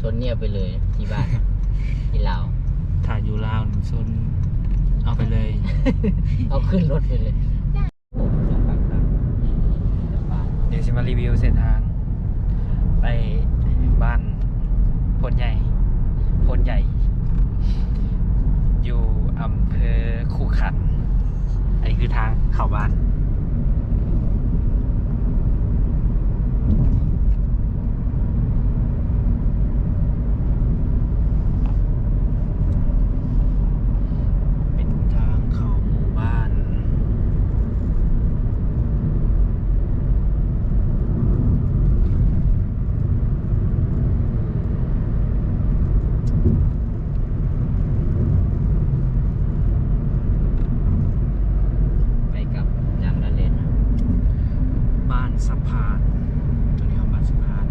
ຊົນເນຍໄປເລີຍທີ່ບ້ານ ທີ່ລາວ ຖ້າຢູ່ລາວນີ້ຊົນເອົາໄປເລີຍ ເອົາຂຶ້ນລົດໄປເລີຍ. ດຽວຊິມາຣີວິວເສັ້ນທາງໄປບ້ານໂພນໃຫຍ່ ໂພນໃຫຍ່ ຢູ່ອຳເພີຄູຂັນ. ອັນນີ້ຄືທາງເຂົ້າບ້ານ. ເປັນທາງເຂົ້າໝູ່ບ້ານ. ໄປກັບຈາກລະເລນ ບ້ານສະພານ ຕົວນີ້ເຮົາບ້ານສະພານ.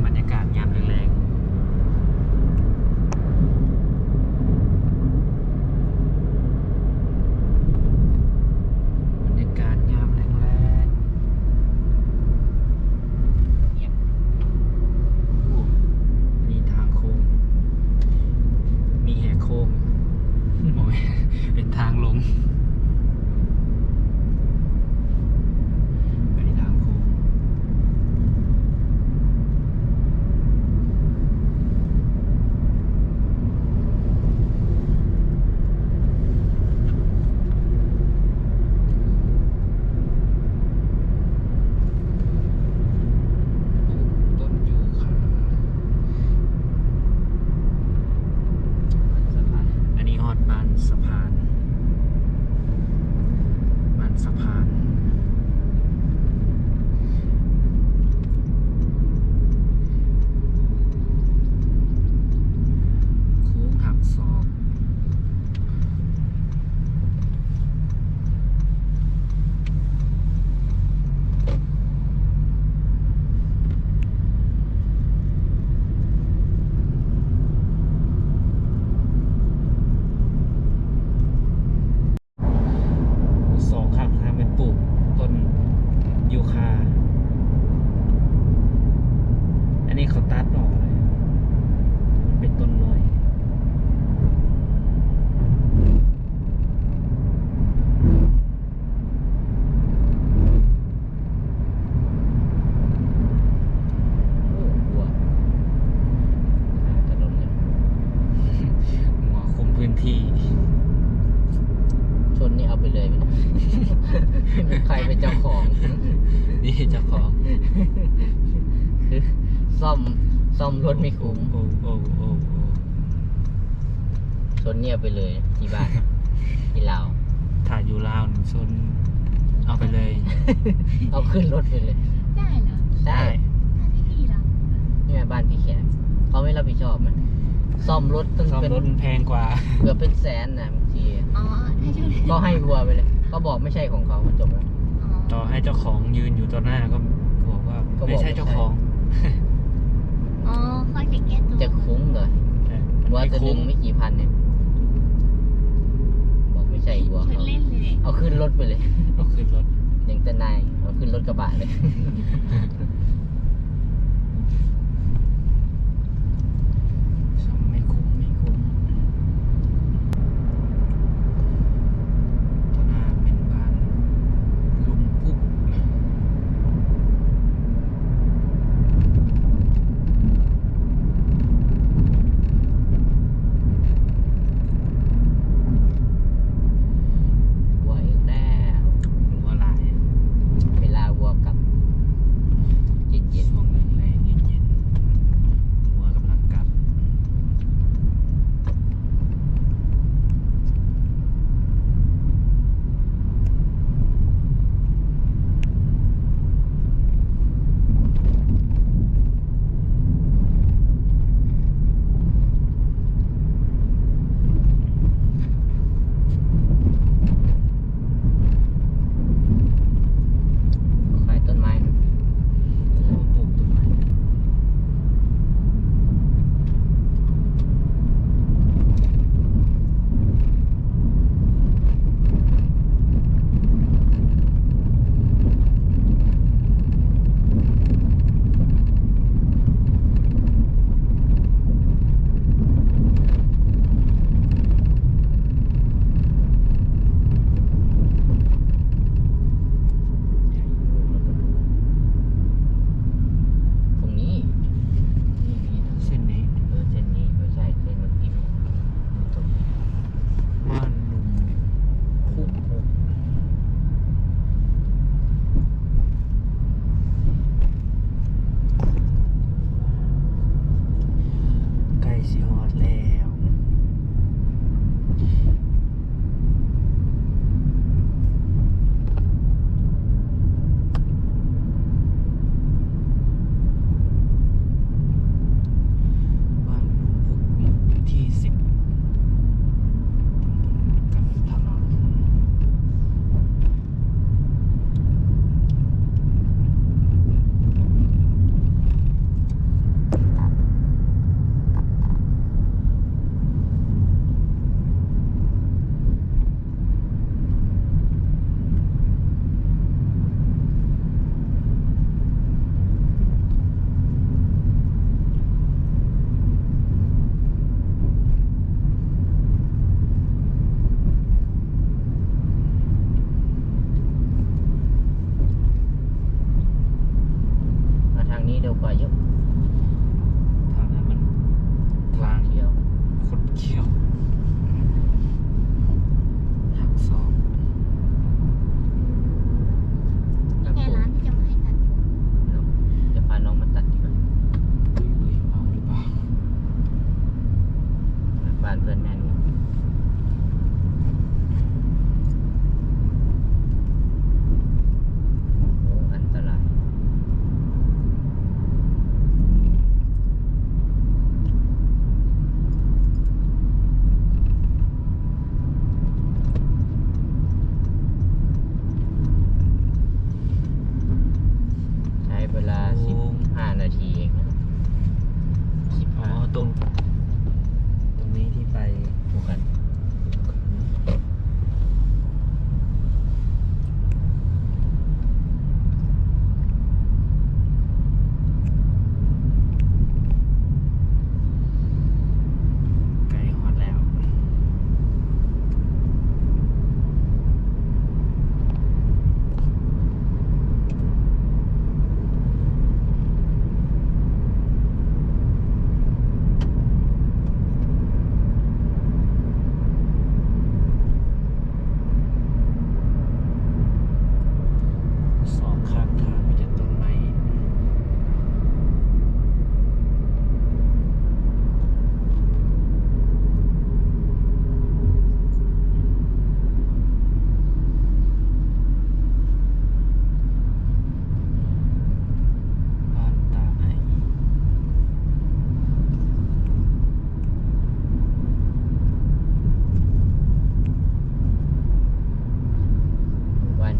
ບັນຍາກາດຍາມແລງໆ ບັນຍາກາດຍາມແລງໆ. ໂອ້ ມີທາງໂຄ້ງ ມີແຫກໂຄ້ງ ບໍ່ແມ່ນ ເປັນທາງລົງ. ອັນນີ້ທາງໂຄ້ງ. ຕົ້ນຢູຄາ. ອັນນີ້ຮອດບ້ານສະພານ ບ້ານສະພານ ໂຄ້ງຫັກສອກ. ສອງຂ້າງທາງແມ່ນປູກຕົ້ນຢູຄາ. ອັນນີ້ເຂົາຕັດອອກເລີຍ ມັນເປັນຕົ້ນນ້ອຍ. ໂອ້ ງົວ ໜ້າຈະດົນແລ້ວ ງົວຄຸມພື້ນທີ່. ຊົນນີ້ເອົາໄປເລີຍ ໃຜເປັນເຈົ້າຂອງ? ນີ້ເຈົ້າຂອງ ຄື ສ້ອມ ສ້ອມລົດໄມ່ຄຸ້ມ. ໂອ້ ໂອ້ ໂອ້ ໂອ້. ຊົນເນຍໄປເລີຍທີ່ບ້ານ ທີ່ລາວ ຖ້າຢູ່ລາວນີ້ຊົນເອົາໄປເລີຍ ເອົາຂຶ້ນລົດໄປເລີຍ. ໄດ້ເນາະ ໄດ້ ໄດ້ ບ້ານທີ່ດີລະ ນີ້ບ້ານທີ່ແຂກ ເຂົາໄມ່ຮັບຜິດຊອບມັນ ສ້ອມລົດຕັ້ງ ສ້ອມລົດມັນແພງກວ່າ ເກືອບເປັນແສນນະ ບາງທີ ອໍ ໄດ້ຢູ່ ກໍໃຫ້ວັວໄປເລີຍ ກໍບອກໄມ່ໃຊ່ຂອງເຂົາ ມັນຈົບແລ້ວ. ອໍ ຕໍ່ໃຫ້ເຈົ້າຂອງຢືນຢູ່ຕໍ່ໜ້າກໍບອກວ່າ ກໍບອກ ໄມ່ໃຊ່ເຈົ້າຂອງ. ອໍ ຂ້ອຍຈະແກ້ຕົວ ຈະຄຸ້ມເດີ ໃຊ່ ວັວຕົວໜຶ່ງໄມ່ ໄມ່ຄຸ້ມ ມີກີ່ພັນເອງ ບອກໄມ່ໃຊ່ວັວເຂົາ ເອົາຂຶ້ນລົດໄປເລີຍ ເອົາຂຶ້ນລົດ ຍັງແຕ່ນາຍ ເອົາຂຶ້ນລົດກະບະເລີຍ. ຊ່ຳໄມ່ຄຸ້ມ ໄມ່ຄຸ້ມ ຕໍ່ໜ້າເປັນບ້ານລຸ່ມປຸບ. ວັວອີກແລ້ວ ງົວຫຼາຍ ເວລາວັວກັບ.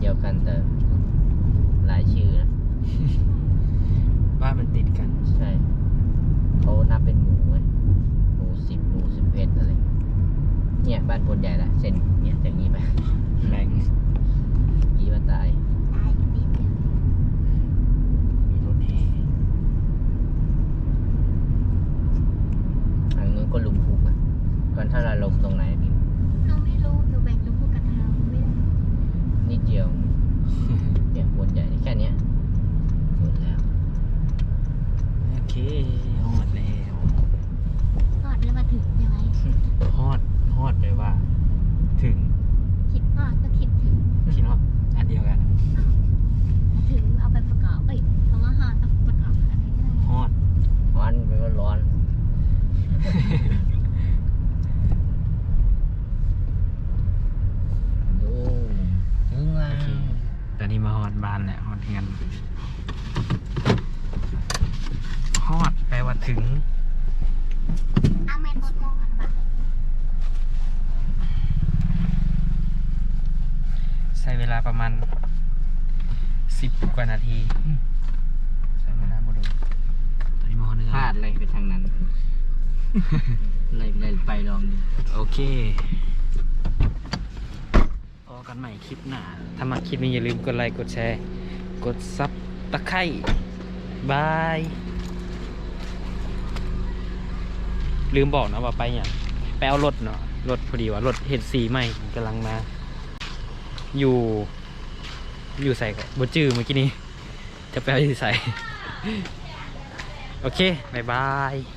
ດຽວກັນ ແຕ່ຫຼາຍຊື່ນະ. ບ້ານມັນຕິດກັນ. ໃຊ່ ເຂົານັບເປັນໝູ່ເວີຍ ໝູ່ສິບ ໝູ່ສິບເອັດ ອະໄລ. ເນີ້ຍ ບ້ານໂພນໃຫຍ່ລະ ເສັ້ນເນີ້ຍ ຈາກນີ້ໄປ ແບ່ງ ກີ້ວ່າຕາຍ ຕາຍກັນນິດດຽວ. ມີລົດແຫ່ ທາງໂນ້ນກໍຫຼຸມຄຸກນະ. ກ່ອນ ຖ້າເຮົາລົງຕົງໄຫນ ພິມ? ໜູໄມ່ຮູ້ ໜູແບ່ງ ນິດດຽວ ເນຍ ໂຄດໃຫຍ່ແຄ່ເນຍ ໝົດແລ້ວ. ໂອເຄ ຮອດແລ້ວ. ຮອດແລ້ວມາເຖິງໃຊ່ໄໝ? ຮອດ ຮອດແປວ່າເຖິງ. ຄິດຮອດກໍຄິດເຖິງ. ຄິດຮອດ ອັນດຽວກັນ. ອ້າວ ມາເຖິງເອົາໄປປະກອບ ເອີຍ ຄຳວ່າຮອດເອົາໄປປະກອບກັນໄດ້ເດີ. ຮອດ ຮອດແປວ່າຮ້ອນ. ໂອ້ ເຖິງແລ້ວ. ໂອເຄ ຕອນນີ້ມາຮອດບ້ານແລ້ວ ຮອດເຮືອນ. ຮອດແປວ່າເຖິງ. ອ້າວ ແມ່ນຮອດໂມງຫັ້ນຫວາ? ໃຊ້ເວລາປະມານສິບກວ່ານາທີ. ອືມ ໃຊ້ເວລາບໍ່ດົນ. ຕອນນີ້ມາຮອດເຮືອນ ພາດເລີຍໄປທາງນັ້ນ. ເລີຍ ເລີຍໄປລອງດູ. ໂອເຄ ພໍ້ກັນໃໝ່ຄລິບໜ້າ. ຖ້າມັກຄລິບນີ້ ຢ່າລືມກົດໄລ ກົດແຊ ກົດຊັບຕະໄຄ. ບາຍ. ລືມບອກນະວ່າໄປຫຍັງ ໄປເອົາລົດເນາະ. ລົດ ພໍດີວ່າລົດເຮັດສີໃໝ່ ກຳລັງມາ. ຢູ່ ຢູ່ໃສກໍບໍ່ຈື່ ມື້ກີ້ນີ້ ຈະໄປເອົາຢູ່ໃສ. ໂອເຄ ບາຍບາຍ.